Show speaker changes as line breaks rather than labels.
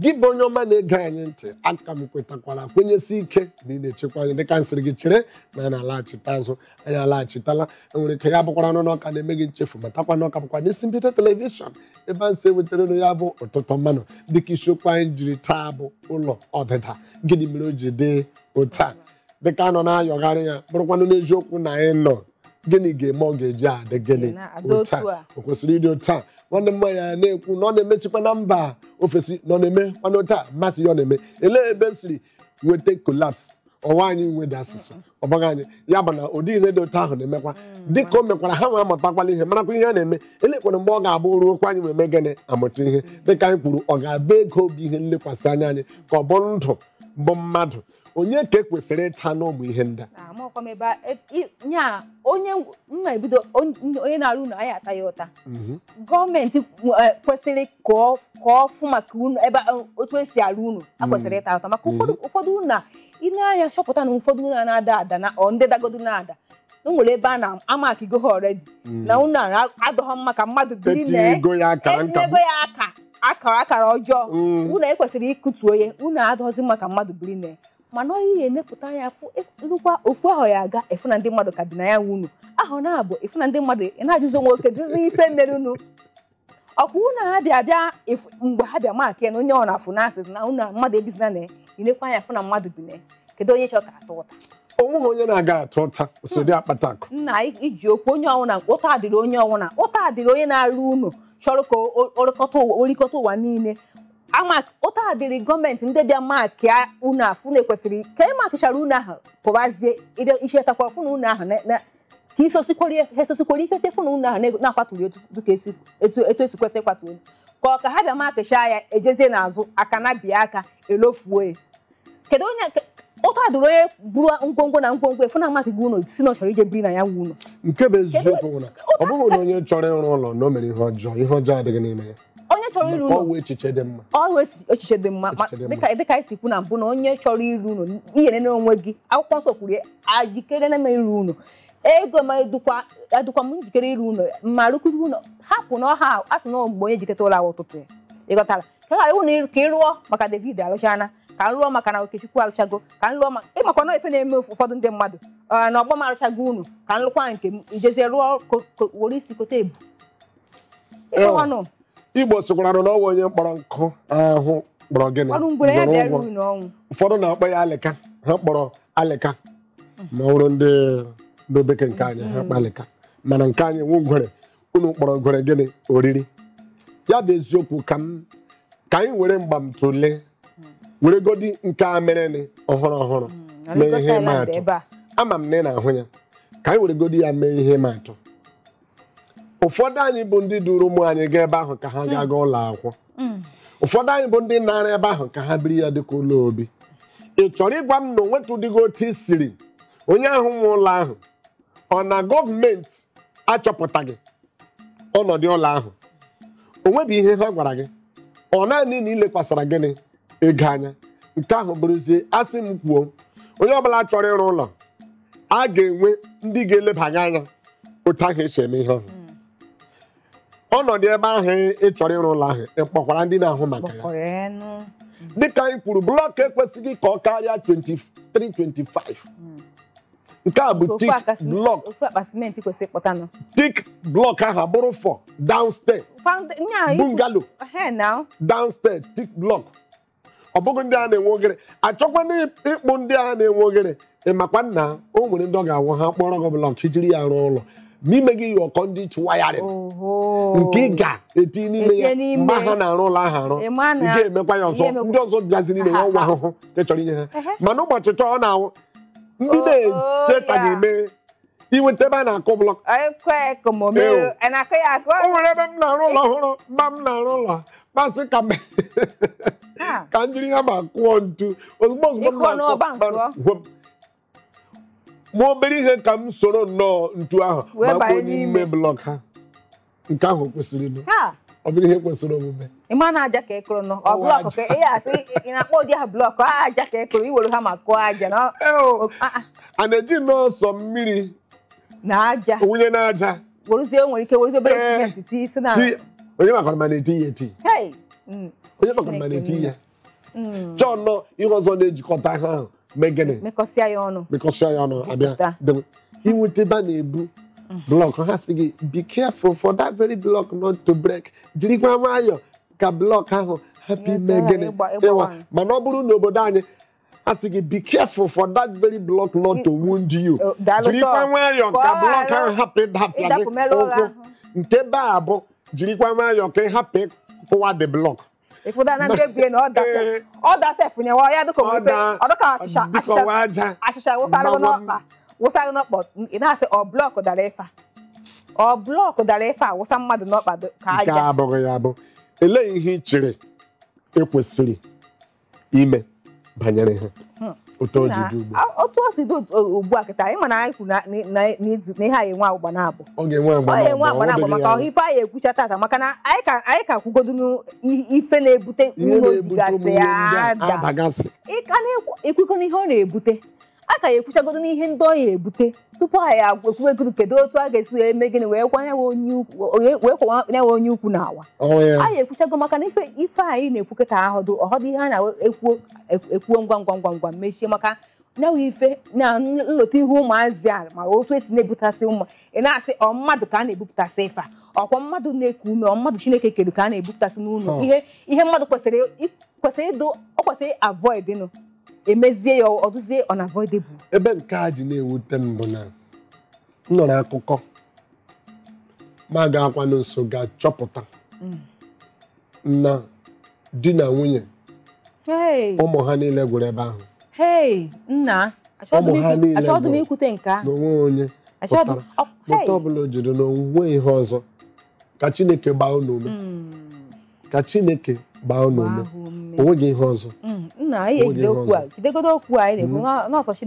Gị bụ onye ọma na-ege anyị ntị, aka m kwetakwara kwenyesi ike na ị na-echekwa anyị dịka nsịrị gị chere na anyị na-alaghachite azụ. Anyị alaghachitala. Enwere ike ya bụkwara n'ụlọ ọka na-eme gị nchefu, matakwa na ọka bụkwa n'isi mbido telivishọn ebe a nsị ewetara ya bụ ụtụtụ mmanụ. Dịka isiokwu anyị jiri taa bụ ụlọ ọdịda, gịnị mere o ji dị otu a? Dịka a nọ na-ayọgharị ya, bụrụkwanụ n'eziokwu na anyị nọ, gịnị ga-eme ọ ga-eji adị gịnị otu a? O kwesịrị ịdị otu a? Nwanne m nwaanyị na-ekwu na ọ na-emechikwa na mba ofesi, na ọ na-eme kwana otu a, mmasị ya ọ na-eme. Elee ebe siri nweta collapse ọwa anyị nweda asụsụ ọ bụghị anyị? Ya bụ na ụdị ihe dị otu ahụ na-emekwa dịka o mekwara ha nwe amụtakwala ihe, marakwa ihe a na-eme. Elekwara mgbe ọ ga-abụ ruo okwu anyị wee mee gịnị, amụta ihe. Dịka anyị kwuru, ọ ga-abụ ego bụ ihe nlekwasị anya anyị, ka ọ bụ ndụ bụ mmadụ onye ka ekwesịrị ịta n'ụmụ ihe ndị a?
Onye mma ebido, onye na-arụ ụlọ anyị ata ya ụta. Gọọmenti kwesịrị ka ọ fụ maka ụlọ ebe otu esi arụ ụlọ, a kwesịrị ịta ụta maka ụfọdụ ụlọ ị na-anya chọpụta na ụfọdụ ụlọ na-ada ada na ndị dagodo na-ada. O nwere ebe a na-amakigo ha already na ụlọ adọghọ mma ka mmadụ biri na
ego ya
akara akara ọjọọ. Ụlọ ekwesịrị ịkụtuo ya, ụlọ adọghọzi mma ka mmadụ biri na. Mana onye ga-enepụta anya rukwa ofu ahụ ya aga efu na ndị mmadụ ka bi na ya wunu ahụ na-abụ efu na ndị mmadụ ị na-ajụzi onwe oke jụzi ife mere unu ọkwa unu ha bịa bịa mgbe ha bịa maka ya na onye ọ na-afụ na asị na unu mmadụ ebizina na inekwa anya fụ na mmadụ bi na. Kedu onye chọrọ ka atụ ụta?
Onweghị onye na-aga atụ ụta osodi akpata akụ.
Nna, iji okwu onye ọnwụna, ụta adịrị onye ọnwụna, ụta adịrị onye na-arụ unu chọrọ ka orikọta ụwa niile. Ụta adịrị gọọmenti ndị bịa maki unu afụ na-ekwesịrị ka ị makịchara unu ahụ pụbazie ịbịa ichetakwa fụ na unu ahụ ka isosikwara ikete fụ na unu ahụ na-akwaturu etu esi kwesị ịkwatu unu, ka ọ ka ha bịa makịcha ya ejezie n'azụ aka na bịa aka elofuo ya. Kedu onye ụta adịrị onye buru ngwongwo na ngwongwo efu na amakịghị unu si na ọ chọrọ ije biri na ya nwe unu?
Nke bụ eziokwu na ọ bụghị na onye chọrọ ịrụ ụlọ na o mere ihe ọjọọ, ihe ọjọọ adịghị n'ime ya.
Onye chọrọ ịrụ ụlọ
ọwụ echiche dị mma,
ọwụ echiche dị mma. Dịka anyị si kwu na mbụ na onye chọrọ ịrụ ụlọ inyere n'onwe gị, akwụkwọ nsọ kwuru ajikere na ịrụ ụlọ, ego ma edukwa m njikere ịrụ ụlọ ma rụkwuru ụlọ, hapụ na ọha a sị na mgbe onye jikọta ụlọ ahụ ụtụtụ ya ịghọtara ka ghara ịwụ ka ị rụọ maka David arụchana, ka m rụọ maka na Okechukwu arụchago, ka m rụọ maka ịmakwa na ife na-eme ụfọdụ ndị mmadụ na ọgbọ m arụchago unu ka m lụkwa nke m ijezie rụọ were isi kote ebu.
Igbo sịkwara na ọnwa onye mkpọrọ nkụ ahụ kpọrọ gịnị? Ụfọdụ na-akpọ ya alịka, ha kpọrọ alịka ma ọ bụrụ ndị n'obeke nke anyị ha kpọ alịka, mana nke anyị nwe ngwere, unu kpọrọ ngwere gịnị? Oriri. Ya bụ eziokwu ka anyị were mgbam tụlee were godi nke a mere ọhụrụ ọhụrụ mee ihe ịma atụ. Ama m na ị na-ahụ ya, ka anyị were godi ya mee ihe ịma atụ. Ụfọdụ anyị bụ ndị duru ụmụ anyị gaa ebe ahụ ka ha gaa gaa ụlọ akwụkwọ, ụfọdụ anyị bụ ndị nara ebe ahụ ka ha biri ya dịka ụlọ obi. Ị chọrọ ịgwa m na o nwetụdịghị otu i siri onye ahụ nwe ụlọ ahụ, ọ na gọọmenti achọpụtaghị ọnọdụ ụlọ ahụ, o nweghị ihe ha gwara gị, ọ naanị na ilekwasara gịnị ego anya? Nke ahụ bụrụzie asị m kwuo, onye ọbụla chọrọ ịrụ ụlọ a ga-enwe ndị ga-elebanye anya otu ahụ esi eme ihe ọhụrụ. Ọnọdụ ebe ahụ ị chọrọ ịrụ ụlọ ahụ, ị kpọkwara ndị na-ahụ maka ya. Dịka anyị kwuru, blọk ekwesịghị ka ọ karịa 23 25. Nke a bụ tik blọk. Tik blọk ahụ abụrụ 4 downstairs bungalow downstairs tik blọk. Ọ bụghị ndị a na-enwe oghere, achọkwana ịkpụ ndị a na-enwe oghere. Ị makwa nna o nwere ndị ọ ga-awụ ha kpọrọ gị blọk jiri ya rụọ ụlọ n'ime gị yi ọkọ ndị chụwayarị nke ị ga-eti n'ime ya mgbe ha na-arụ ụlọ ahụ arụ, ị ga-emekwa ya ọzọ, ndị ọzọ bịazi n'ime ya ọnwa ahụhụ ka chọrọ inye ha. Mana ụbọchị chọọ ọ na-awụ ndị na-echetaghị eme inweta ebe a na-akụ blọk. O nwere ebe m na-arụ ụlọ ọhụrụ, mgba m na-arụ ụlọ masị ka m jiri ya ma kụọ ntu ozugbo ozugbo m na-akụ ma obere ihe ka m soro nnọọ ntu ahụ ma kpuo n'ime blọk ha. Nke ahụ kwesịrị ọ bụrụ ihe kwesịrị omume.
Ịma na aja ka ị kụrụ nọ ọ blọk ka ị asị ị na-akpọ ụdị ahụ blọk aja ka ị kụrụ iwere ha ma kụọ aja na
a na-eji nọọsọ mmiri
na aja
wụnye n'aja
werezie nwere ike werezie obere simenti tii si na
onye makwara ma na-eti ya eti onye makwara ma na-eti ya. Chọọ nnọọ ihe ọzọ na-ejikọta ha ahụ mee gịnị?
Mekọsịa ya ọnụ.
Mekọsịa ya ọnụ abịa
Jupụta.
Debe. Inweta ebe a na-ebu block, ha sị gị be careful for that very block not to break, jirikwa nwayọọ ka block ahụ hapụ ime
Ịgba-
gịnị?
ịgbawa.
Ịwa. Mana ọ bụrụ n'obodo anyị, ha sị gị be careful for that very block not to wound you,
Oh, daalụ
jirikwa
sọ.
nwayọọ
Ka
ka
ọ
block
ghara
ahụ hapụ ịdapịa
ịdapụ
gị
merụọ gị
ụkwụ.
ahụ.
Nke be a bụ jirikwa nwayọọ ka ị hapụ ịkụwa the block.
Ịfụda na ndị bie na ọ dasef.
Ee.
Ọ dasef nyewa ya dịka
Ọ
omume.
daa-
Ọ dịka achịcha
dịka
achịcha
ọwa aja.
Achịcha wụsara gị
Mmanwụ.
n'ọkpa, wụsara gị n'ọkpa. Ị na-asị ọ block dara ife a, ọ block dara ife a wụsa mmadụ n'ọkpa ka
Nke
aja.
a abụghị ya bụ elee ihe ị chere ekwesịrị ime banyere ha otu o ji dị ugbu a?
Otu o si dị ugbu a kịta, ị ma na anyị kwuru n'izu na ihe anyị enwe agba na-abụ.
Ọ ga-enwe agba
Ọ ga-enwe agba na-abụ
ọ dịghị
maka
ya.
ọha ife anyị ekwucha tata, maka na anyị ka kwugodunu ife na-ebute
Ihe
ụlọ
na-ebute
jigasị
ụmụ ihe ndị a
ada.
adagasị.
Ị ka na-ekwu ekwukọ n'ihe ọ na-ebute, a ka ya ekwuchagodo n'ihe ndị ọ ya ebute tupu anyị ekwuwegodo kedu otu a ga-esi wee mee gịnị wee kwanye onye ukwu, wee kwanye onye ukwu n'awa.
Ọ ya.
Anyị ekwuchago maka na ife anyị na-ekwu kịta ahọdụ ọhọdụ ihe a na-ekwu ekwuo ngwa ngwa ngwa ngwa mechie, maka nyawa ife na nlota ihu ụmụazị a ma otu esi na-ebutasị ụmụ. Ị na-asị ọ mmadụ ka a na-ebupụtasị ife a, ọkwa mmadụ na-eku ume, ọ mmadụ Chineke kere ka a na-ebupụtasị n'ụlọ. Ihe mmadụ kwesịrị ịdụ, ọ kwesịrị avoid nụ, emezie ya ọ dụzie unavoidable.
Ebe nke a ji na-ewute m bụ na m nọrọ akụkọ ma ga-akwanụ nso ga-achọpụta na di na nwunye
Hey,
ụmụ ha niile gwụrụ ebe ahụ.
Hey, nna,
Ụmụ ha niile
achọghị m
gwụrụ.
ikwute nke ahụ.
Na onwe onye
Achọghị m
pụtara
hey.
mụta ọbụla o jiri na onwe ihe ọzọ. Ka Chineke gbaa unu ume, ka Chineke gbaa unu ume.
Gbaa ha ume.
Onweghị ihe ọzọ.
Nna, anyị
Onweghị
ejide
ihe
okwu a
ọzọ.
jidegodo okwu a anyị na-ekwu n'ọsọ Chineke.